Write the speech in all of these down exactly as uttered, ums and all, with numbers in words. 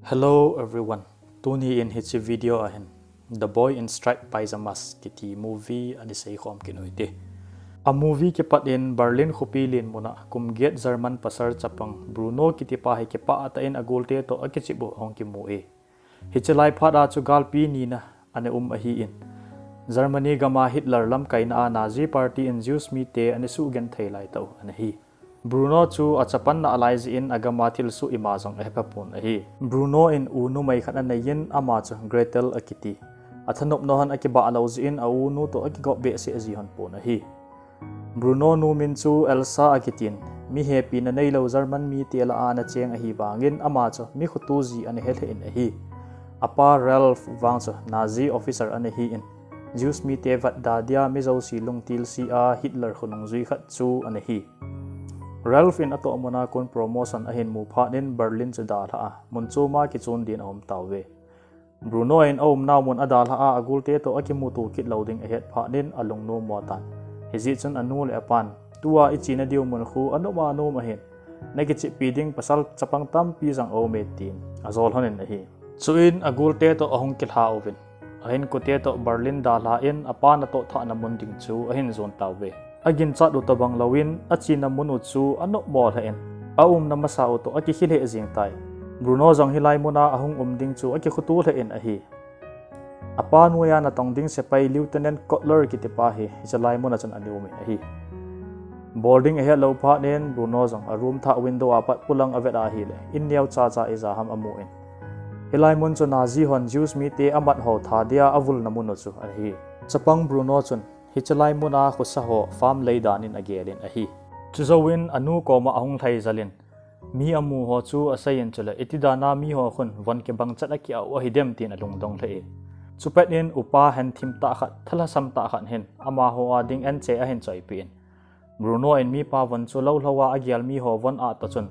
Hello everyone. Tuni in hiche video a hin The Boy in Striped Pyjamas kiti movie ana seikhom kit u hite. A movie kipat in Berlin khopi len mun a kum get German pasal chapang Bruno kiti pa hi kipah tah in agolte toh akichep u ahung kimu e. Hiche lai phat a chu galpi nina ana um ahi in, Germany gam a Hitler lamkaina a Nazi Party in Jews mite ana sugenthei lai tah u ana hi. Bruno chu achapan na alai jeh in agam a thilsoh ima jong ahe pha pon ahi. Bruno in u numei khat anei in ama chu Gretel akiti. Athanop nau hon akibah lou jeh in a u nu toh akigop behseh ji hon pon ahi. Bruno nu min chu Elsa akitin, mi hepina neilou German mite lah a ana cheng ahi vangin ama chu mi khoto ji ana he lheh in ahi. Apa Ralph vang chu Nazi officer ana hi in, Jews mite vetda dia mi jouse lungtil se a Hitler khonung jui khat chu ana hi. Ralph in atoh mun a kon promotion ahin mu phat in Berlin chu dalha a, mun chom a kichon din aum tauve. Bruno in aumnau mun adalha a, agolte toh akimuto kit lou ding ahet phat in alungnom mo tan. Hijeh chun anu le apan, tua ichena diu mun khu anom anom ahin, nakicheppi ding pasal chapang tampi jong aume tin ajol lhon in ahi. Chuin agolte toh ahung kilha uvin, ahinkote toh Berlin dalha in apan atohthahna mun ding chu ahin jon tauve. Aginchat u tobang louvin achena mun u chu anop mo lheh in, aumna masa u toh akikhe lheh jeng tai. Bruno jong hilai mun a ahung um ding chu akikhoto lheh in ahi. Apa noiya natong ding sepai Lieutenant Kotler kiti pa hi hiche lai mun a chun ana um in ahi. Bol ding ahet lou phat in Bruno jong a room thah window a pat polang avet ahile, in neocha cha ija ham amu in, hilai mun chu Nazi hon Jews mite amat ho tha dia avulna mun u chu ahi. Chapang Bruno chun hiche lai mun a khosa ho farm lei dan in agel in ahi. Chujouvin anu koma ahung lhai jal in, mi amu ho chu asei in chule, iti dan a mi ho khun von kibang chat akiah u ahi dem tin alungdong lheh e. Chupet in upa henthim tah khat, thalhasam tah khat hin amaho a ding anche ahin choipeh in, Bruno in mipa von chu lou lhou a agel mi ho von a toh chun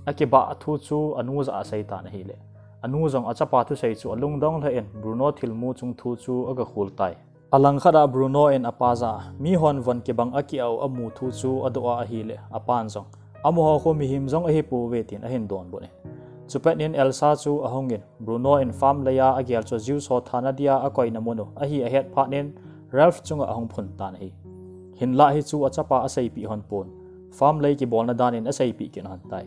akibah thu chu anu jah a asei tan ahile, anu jong achapa thusei chu alungdong lheh in Bruno thilmu chung thu chu agakhol tai. Alangkhat a Bruno in apa jah a, mi hon von kibang akiah u amu thu chu adoh a ahile, apan jong, amaho khu mihem jong ahi pouve tin ahin donbut in. Chupet in Elsa chu ahung in, Bruno in farm lei a agel chu Jews ho thana dia akoina mun u ahi ahet phat in Ralph chunga ahung phun tan ahi. Hinlah hichu achapa aseipeh hon pon, farm lei kibolna dan in aseipeh kit hon tai.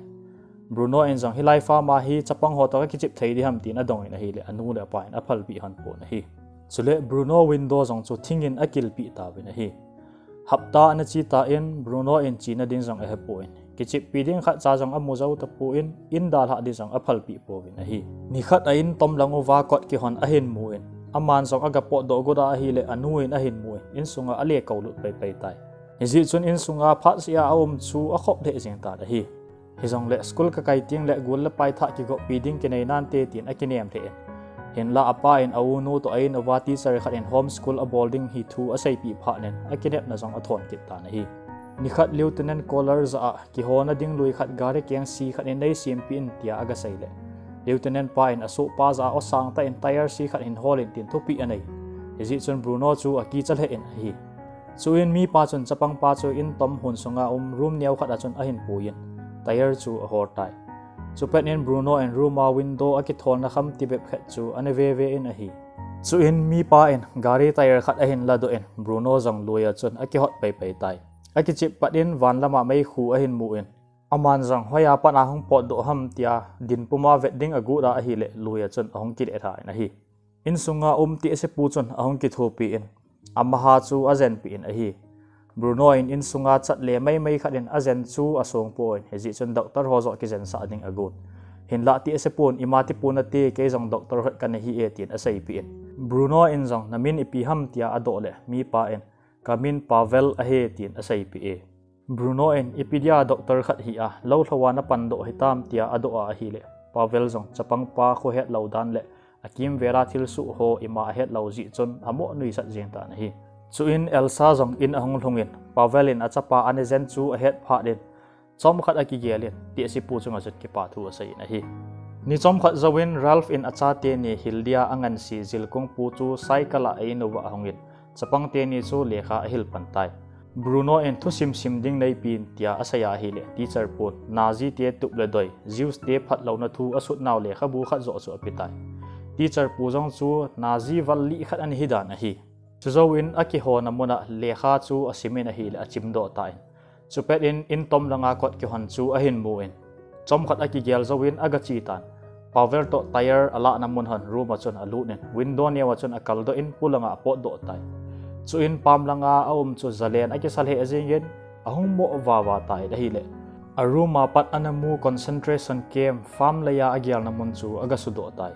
Bruno in jong hilai farm a hi chapang ho toh kakichep thei ding ham tin adong in ahile, anu le apa in aphalpeh hon pon ahi. Chule Bruno window jong chu thing in akilpeh tauvin ahi. Hapta ana che tan Bruno in chena ding jong ahepon, kicheppi ding khatcha jong amu jou tapon, in dalhah ding jong aphalpeh pouvin ahi. Nikhat a in tom lang uva kot kihon ahin mu in, aman jong agapotdoh got a ahile anu in ahin mu in, insunga ale koulut paipai tai. Hijeh chun insunga phatseh a aum chu akhop lheh jeng tan ahi. Hijongle school kakai tengle gol le pai thah kigoppi ding kinei nante tin akinem lheh in, hinlah apa in a unu toh a in uva teacher khat in home school abol ding hi thu aseipeh phat in akinepna jong athon kit tan ahi. Nikhat Lieutenant Koller jah a kihona ding lui khat gari kengsi khat in neisempeh in tia agasei le, Lieutenant pa in asohpa jah a aw sangtah in tyre si khat hin hol in tin thupeh anei. Hijeh chun Bruno chu akicha lheh in ahi. Chuin mipa chun chapangpa chu in tom hon sunga um room neokhat a chun ahin puiyin, tyre chu ahol tai. Chupet in Bruno in room a window akitholna kham tibep khat chu ana veve in ahi. Chuin mipa in gari tyre khat ahin ladoh in Bruno jong lui a chun akihot paipai tai. Akichep pat in van lama meikhu ahin mu in, aman jong hoiya pat a hung potdoh ham tia dinpum a vet ding agot a ahile lui a chun ahung kile lha in ahi. Insunga um tehsepu chun ahung kithopi in, amaha chu ajenpeh in ahi. Bruno in insunga chat le maimai khat in ajen chu asongpon, hijeh chun doctor ho joh kijensah ding agot. Hinlah tehsepun, ima tipun ati, kei jong doctor khat kana hi e tin aseipeh in, Bruno in jong namin ipi ham tia adoh le mipa in, kamin Pavel ahi tin aseipeh e. Bruno in ipi dia doctor khat hi a lou lhou a napandoh hitam tia adoh a ahile, Pavel jong chapangpa khohetlou dan le akimvel a thilsoh ho ima ahetlou jeh chun amo nuisat jeng tan ahi. Chuin Elsa jong in ahung lhung in Pavel in achapa ana jen chu ahet phat in, chomkhat akigel in tehsepu chunga chun kipa thu asei in ahi. Ni chomkhat jouvin Ralph in achateni hil dia angansi jilkungpu chu cycle a a in uva ahung in, chapangteni chu lekha ahil pan tai. Bruno in thusim sim ding neipin tia asei ahile, teacher pun Nazi te tup le doi, Jews te phatlouna thu asut nau lekhabu khat joh chu apetai. Teacher pu jong chu Nazi val lih khat ana hidan ahi. Chujouvin akihona muna lekha chu asimin ahile achimdoh tan. Chupet in, in tom langa kot kihon chu ahin mun. Chomkhat akigel jouvin agache tan. Pavel toh tire alahna mun hon room a chun alut in, window neo a chun akaldoh in polanga apotdoh tai. Chuin pam langa aum chu jalen akisa lheh jingin, ahung mo vava tai ahile. A room a pat ana mu concentration camp, farm leiya agelna mun chu agasudoh tai.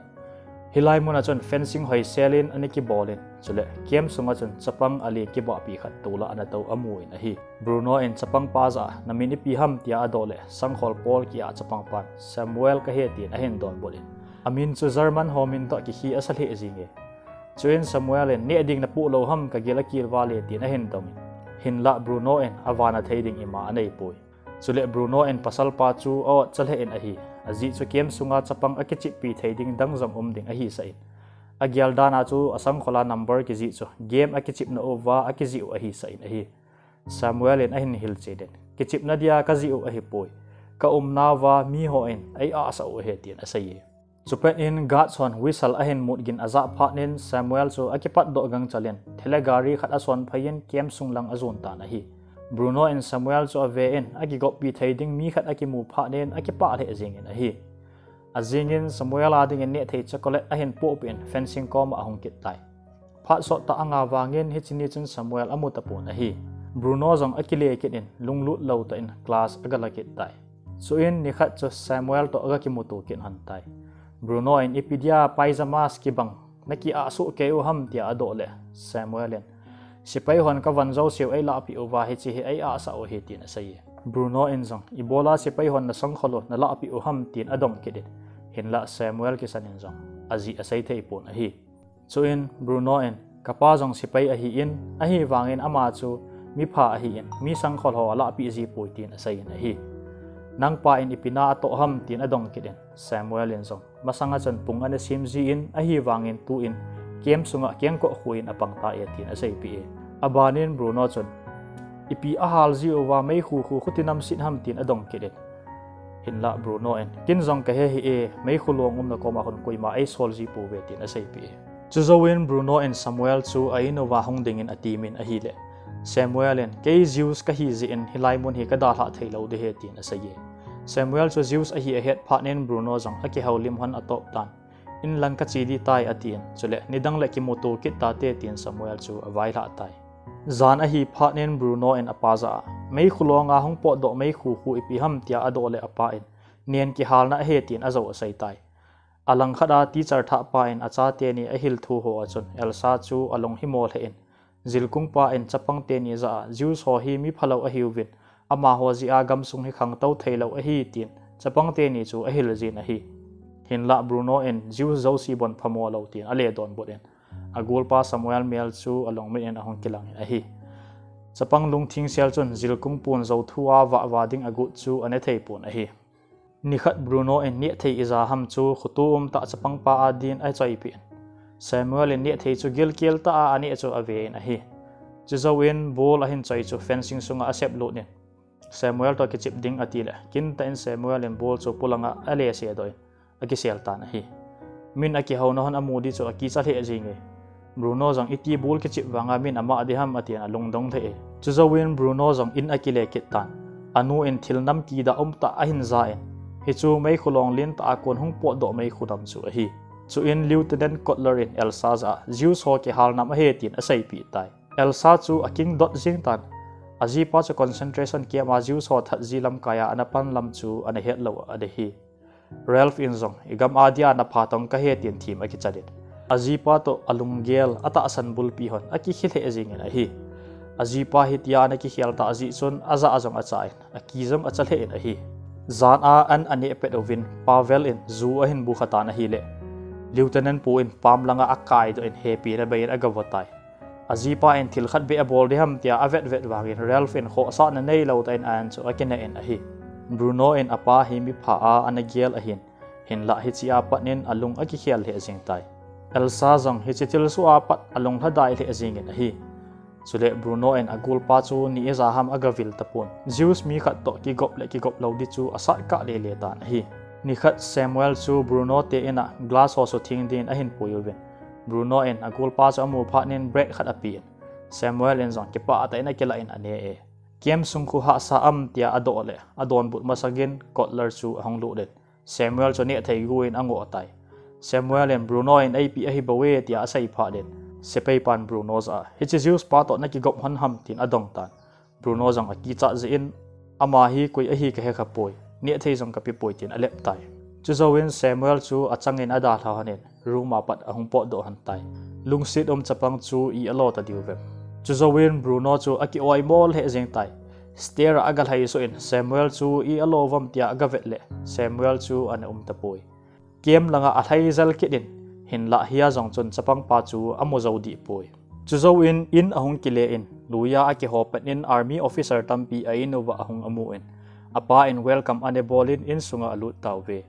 Hilai muna chun fencing hoisel in ana kibol in, chule camp sunga chun chapang alen kibahpi khat tola ana tou amun ahi. Bruno in chapang pa jah a, namin ipi ham tia adoh le, sangkhol Paul kia chapang pan, Samuel kahi tin ahin donbut in. Amin chu German ho min toh kikhi asa lheh jinge. Chuin Samuel in, neh ding napoh lou ham, kagil akil vale tin ahin dong in. Hinlah Bruno in, avana thei ding ima aneipoi. Chule Bruno in pasalpa chu a-otcha lheh in ahi. Ajeh chu camp sunga chapang akicheppi thei ding dang jong um ding ahisah in. Agel dan a chu asangkhol a number kijih chu game akichepna uva akijih u ahisah in ahi. Samuel in ahin hilchen in, kichepna dia kajih u ahipoi. Ka umna uva miho in ei-ahsah u ahi tin aseiye. Chupet in guards hon whistle ahin mut gin ajah phat in Samuel chu akipatdoh gangchel in, thilha gari khat asonphei in camp sung lang ajon tan ahi. Bruno in Samuel chu ave in, akigoppi thei ding mi khat akimu phat in akipah lheh jingin ahi. Ajingin Samuel a dingin nehthei chocolate ahin pohpeh in fencing koma ahung kit tai. Phat sottah anga vangin hiche ni chun Samuel amu tapon ahi. Bruno jong akile kit in lunglut lou tah in class agala kit tai. Chuin nikhat chu Samuel toh agakimuto kit lhon tai. Bruno in, ipi dia pyjamas kibang naki-ahsoh kei u ham tia adoh le, Samuel in, sepai hon kavan jouseu eilahpeh uva hiche hi ei-ahsah u ahi tin aseiye. Bruno in jong, ibola sepai hon nasangkhol u nalahpeh u ham tin adong kit in, hinlah Samuel kisan in jong ajeh asei thei pon ahi. Chuin Bruno in, kapa jong sepai ahin, ahivangin ama chu mipha ahin, mi sangkhol ho alahpeh jipoi tin aseiyin ahi. Nangpa in ipi na atoh ham tin adong kit in, Samuel in jong, masanga chun pung ana sem jin, ahivangin tuin camp sunga kengkoh khuin apang tai tin aseipeh e. Abanin Bruno chun, ipi ahal jiuva meikhu khu khuti namset ham tin adong kit in, hinlah Bruno in, ken jong kahe hih e, meikhu long umna koma khun koima eisol jipouve tin aseipeh e. Chujouvin Bruno in Samuel chu a-in uva hung dingin atemin ahile, Samuel in, kei Jews kahi jeh in hilai mun hi kadalhah theilou ding ahi tin aseiye. Samuel chu Jews ahi ahet phat in Bruno jong akihoulim lhon atop tan, inlang kache ding tai atin, chule nidang le kimuto kit tate tin Samuel chu availhah tai. Jan ahi phat in Bruno in apa jah a, meikhu longa hung potdoh meikhu khu ipi ham tia adoh le apa in, nen kihalna ahi tin ajou asei tai. Alangkhat a teacher thahpa in achateni ahil thu ho a chun Elsa chu alung himo lheh in, jilkungpa in chapang teni jah a, Jews ho hi miphalou ahiuvin, amaho jeh a gamsung hi khangtou theilou ahi tin, chapang teni chu ahil jin ahi. Hinlah Bruno in Jews jouse bon phamo lou tin ale donbut in, agolpa Samuel mel chu alungmit in ahung kilangin ahi. Chapang lungtheng sel chun jilkung pon jou thu a vahva ding agot chu anethei pon ahi. Nikhat Bruno in nehthei ija ham chu khoto umtah chapangpa a din achoipeh in, Samuel in nehthei chu gilkel tah a aneh chu aven ahi. Chujouvin ball ahin choi chu fencing sunga asep lut in, Samuel toh kichep ding atile, kintah in Samuel in ball chu polanga alesedoh in, akisel tan ahi. Min akihouna hon amu ding chu akicha lheh jinge. Bruno jong iti ball kichep vanga min amah ding ham atin alungdong lheh e. Chujouvin Bruno jong in akile kit tan. Anu in thil nam kidah umtah ahin ja in, hichu meikhu long lentah a kon hung potdoh meikhu nam chu ahi. Chuin Lieutenant Kotler in Elsa jah a, Jews ho kihal nam ahi tin aseipeh tai. Elsa chu akingdot jeng tan. Ajipa chu concentration camp a Jews ho that ji lamkai a ana pan lam chu ana het lou ana hi. Ralph in jong, igam a dia napha tong kahi tin them akichan in, ajipa toh alunggel, atahsan bulpi hon akikhe lheh jengin ahi. Ajipa hitia ana kikhel tah jeh chun ajah jong acha in, aki jong acha lheh in ahi. Jan a an aneh pet uvin Pavel in ju ahin bukha tan ahile, Lieutenant pu in pam langa akaidoh in hepina beiyin agavoh tai. Ajipa in thil khat beh abol ding ham tia avetvet vangin Ralph in khohsahna neilou tah in an chu akineh in ahi. Bruno in apa hi mipha a ana gel ahin, hinlah hiche a pat in alung akikhel lheh jeng tai. Elsa jong hiche thilsoh a pat alung lhadai lheh jengin ahi. Chule Bruno in agulpa chu ni ijat ham agavil tapon. Zeus mi khat toh kigop le kigop lou di chu asat kah lele tan ahi. Nikhat Samuel chu Bruno te in a glass ho sutheng din ahin pui uvin. Bruno in agulpa chu amu phat in bread khat apen. Samuel in jong kipah tah in akilah in ane e. Camp sung khu hahsa am tia adoh le adonbut masangin cutler chu ahung lut in. Samuel chu nehthei gu in angoh tai. Samuel in Bruno in eipeh ahi bou e tia asei phat in, sepai pan Bruno jah a, hiche Zeus pa toh nakigop hon ham tin adong tan. Bruno jong akichat jeh in, ama hi koi ahi kahe kha poi, nehthei jong kape poi tin alep tai. Chujouvin Samuel chu achangin adalha hon in, room a pat ahung potdoh hon tai. Lungset um chapang chu i alo ta diu vem. Chujouvin Bruno chu aki-oimo lheh jeng tai. Stair a agalhai suh in Samuel chu i alo uvam tia agavet le Samuel chu ana um tapoi. Camp langa alhai jel kit in, hinlah hia jong chun chapang pa chu amu jou dih poi. Chujouvin in ahung kile in, luia akiho pat in army officer tampi a in uva ahung amu in, apa in welcome ana bol in insunga alut tauve.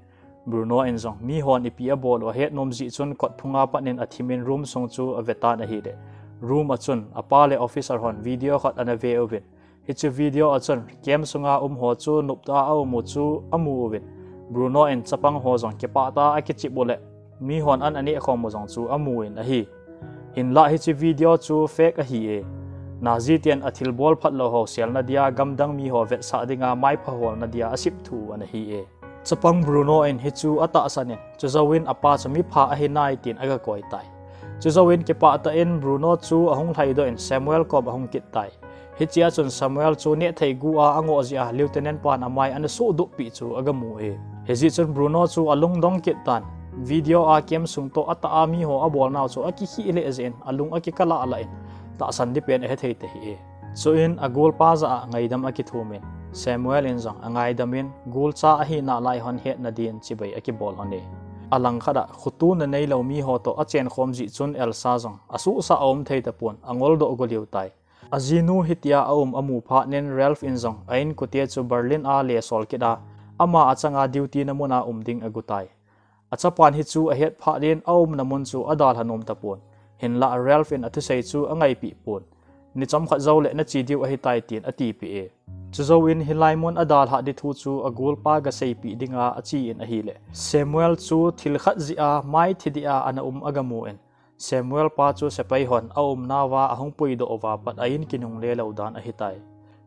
Bruno in jong mihon ipi abol u ahet nom jeh chun kot phunga pat in athim in room sung chu ave tan ahile, room a chun apa le officer hon video khat ana ve uvin, hiche video a chun camp sunga um ho chu noptah a aum u chu amu uvin, Bruno in chapang ho jong kipah tah a akichep u le mihon an aneh khom u jong chu amu in ahi. Hinlah hiche video chu fake ahi e. Nazi ten athilbol phatlou ho selna dia gamdang mi ho vetsah dinga maipha holna dia asep thu ana hi e. Chapang Bruno in hichu atahsan in, chujouvin apa chu mipha ahi nai tin agakoi tai. Chujouvin kipah tah in Bruno chu ahung lhaidoh in Samuel kom ahung kit tai. Hichea chun Samuel chu nehthei gu a angoh jeh a Lieutenant pan amai ana suhdup peh chu agamu e. Hijeh chun Bruno chu alungdong kit tan, video a camp sung toh atah a miho abolnau chu akikhih lheh jeh in alung akikalah lah in, tahsan ding pen ahethei tahih e. Chuin agolpa jah a ngaidam akithum in, Samuel in jong angaidam in, golcha ahi nalai hon hetna din chibai akibol hon e. Alangkhat a khotona neilou miho toh achenkhom jeh chun Elsa jong asuhsah aum thei tapon, angoldoh go lheh tai. Ajinu hitia aum amu phat in Ralph in jong a inkote chu Berlin a lesol kit a, ama achanga duty na mun a um ding ago tai. Achapan hichu ahet phat in aumna mun chu adalha nom tapon. Hinlah Ralph in athusei chu angaipeh pon. Ni chomkhat jouleh nache diu ahitai tin atipeh e. Chujouvin hilai mun adalhah ding thu chu agolpa gaseipeh dinga ache in ahile, Samuel chu thil khat jeh a maithi deh a ana um agamu in, Samuel pa chu sepai hon aumnauva ahung puidoh uva pat a in kinungle lou dan ahitai.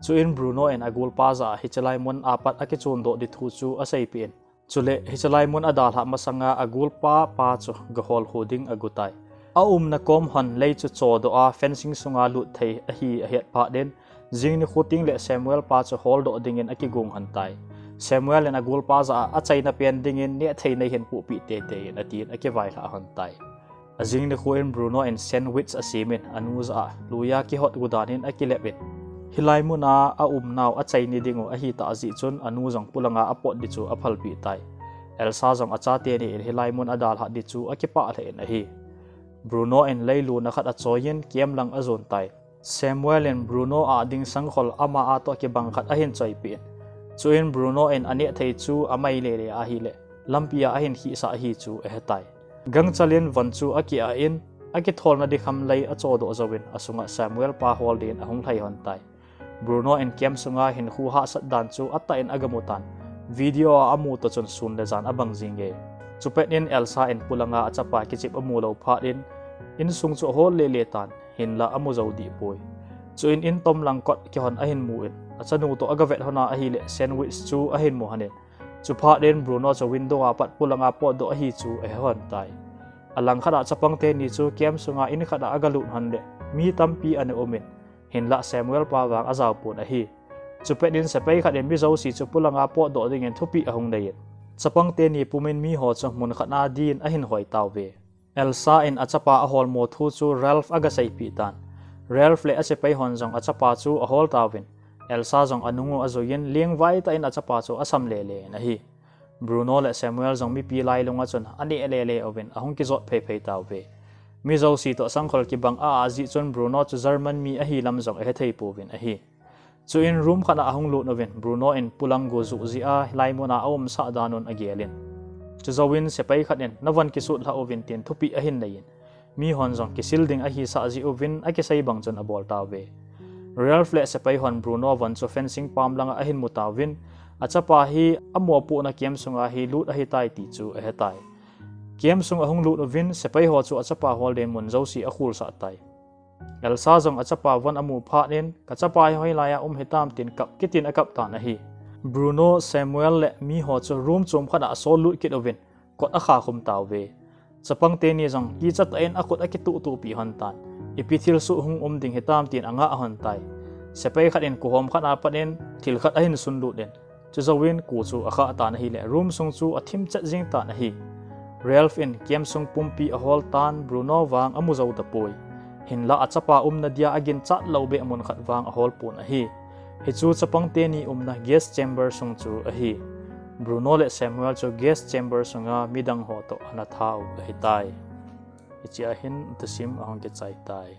Chuin Bruno in agolpa jah a hichelai mun a pat akichondoh ding thu chu aseipeh in, chule hichelai mun adalhah masanga agolpa pa chu gahol khu ding ago tai. Aumna kom hon lei chu chodoh a fencing sunga lut thei ahi ahet phat in, jing nikho tengle Samuel pa chu holdoh dingin akigong hon tai. Samuel in agolpa jah a achaina pen dingin nehthei neihin pohpeh teitei in atin akivailhah hon tai. Ajing nikho in Bruno in sandwich asem in anu jah a luia kihot go dan in akilep in, hilai mun a aumnau achai ni dingu ahitah jeh chun anu jong polanga apot ding chu aphalpeh tai. Elsa jong achate ni in hilai mun adalhah ding chu akipah lheh in ahi. Bruno in leiluna khat achoiyin camp lang ajon tai. Samuel in Bruno a ding sangkhol ama a toh kibang khat ahin choipeh in, chuin Bruno in anehthei chu amai lele ahile, lampia ahin khihsah ahi chu ahetai. Gangchal in von chu akiah in, akitholna ding kham lei achodoh jouvin asunga Samuel pa hol din ahung lhai hon tai. Bruno in camp sunga hinkho hahsat dan chu atah in agamu tan, video a amu toh chun sun le jan abang jing e. Chupet in Elsa in polanga achapa kichep amu lou phat in, insung chu ahol lele tan, hinlah amu jou dih poi. Chuin in tom lang kot kihon ahin mu in, achanu toh agavet hon a ahile sandwich chu ahin mu hon in, chuphat in Bruno chu window a pat polanga potdoh ahi chu ahe hon tai. Alangkhat a chapang teni chu camp sunga in khat a agalut hon le, mi tampi ana um in, hinlah Samuel pa vang ajao pon ahi. Chupet in sepai khat in mi jouse chu polanga potdoh dingin thupeh ahung nei in, chapang teni pumin miho chu mun khat a din ahin hoi tauve. Elsa in achapa aholmo thu chu Ralph agaseipeh tan. Ralph le asepai hon jong achapa chu ahol tauvin, Elsa jong anung u ajuiyin lengvai tah in achapa chu asam lele in ahi. Bruno le Samuel jong mipi lailung a chun aneh lele uvin ahung kijot pheiphei tauve. Mi jouse toh sangkhol kibang a ajeh chun Bruno chu German mi ahi lam jong ahethei pouvin ahi. Chuin room khat a ahung lut uvin Bruno in polang go juh jeh a hilai mun a aumsah dan un agel in, chujouvin sepai khat in navon kisutlhah uvin tin thupeh ahin nei in, Mihon jong kisil ding ahisah jeh uvin akisei bang chun abol tauve. Ralph le sepai hon Bruno von chu fencing pam langa ahin mu tauvin, achapa hi amopohna camp sunga hi lut ahitai ti chu ahetai. Camp sung ahung lut uvin, sepai ho chu achapa hol dinmun jouse akholsah tai. Elsa jong achapa von amu phat in, kachapa hi hoilaiya um hitam tin kap kitin akap tan ahi. Bruno, Samuel le miho chu room chom khat a asol lut kit uvin, kot akha khum tauve. Chapang teni jong kichat tah in akhut akituhtuhpi lhon tan, ipi thilsoh hung um ding hitam tin angah lhon tai. Sepai khat in kohom khat a pat in thil khat ahin sunlut in, chujouvin ko chu akhah tan ahile room sung chu athim chet jeng tan ahi. Ralph in camp sung pumpi ahol tan, Bruno vang amu jou tapoi. Hinla achapa umna dia aginchat lou beh mun khat vang ahol pon ahi. Hichu chapang teni umna gas chamber sung chu ahi. Bruno le Samuel chu gas chamber sunga midang ho toh ana thau ahitai. Hichea hin thusim ahung kichai tai.